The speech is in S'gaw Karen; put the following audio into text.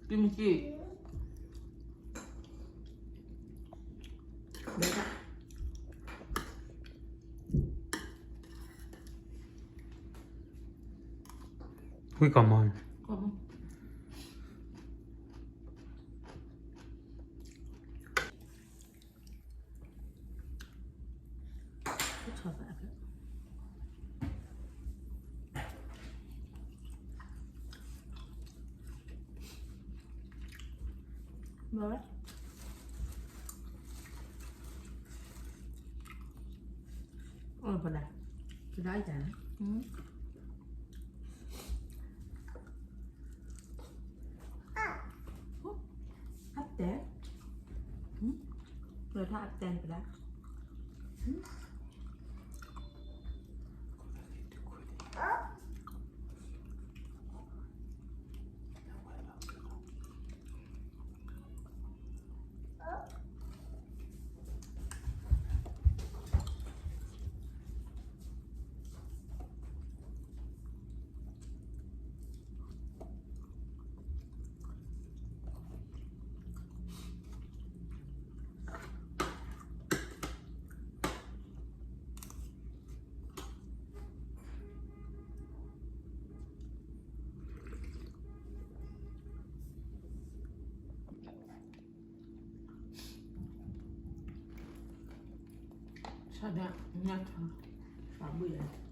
ကံမကံ ဝံၣ်ကီၢ်မီၤ မ့ၢ်ဝဲ အိၣ်ပဒၣ် ပဒၣ်အံၤတၢ် အတဲ လၢထါ အတဲပဒၣ် ဆၣ်ဒၣ် ညၣ်ထီ သးဘှံး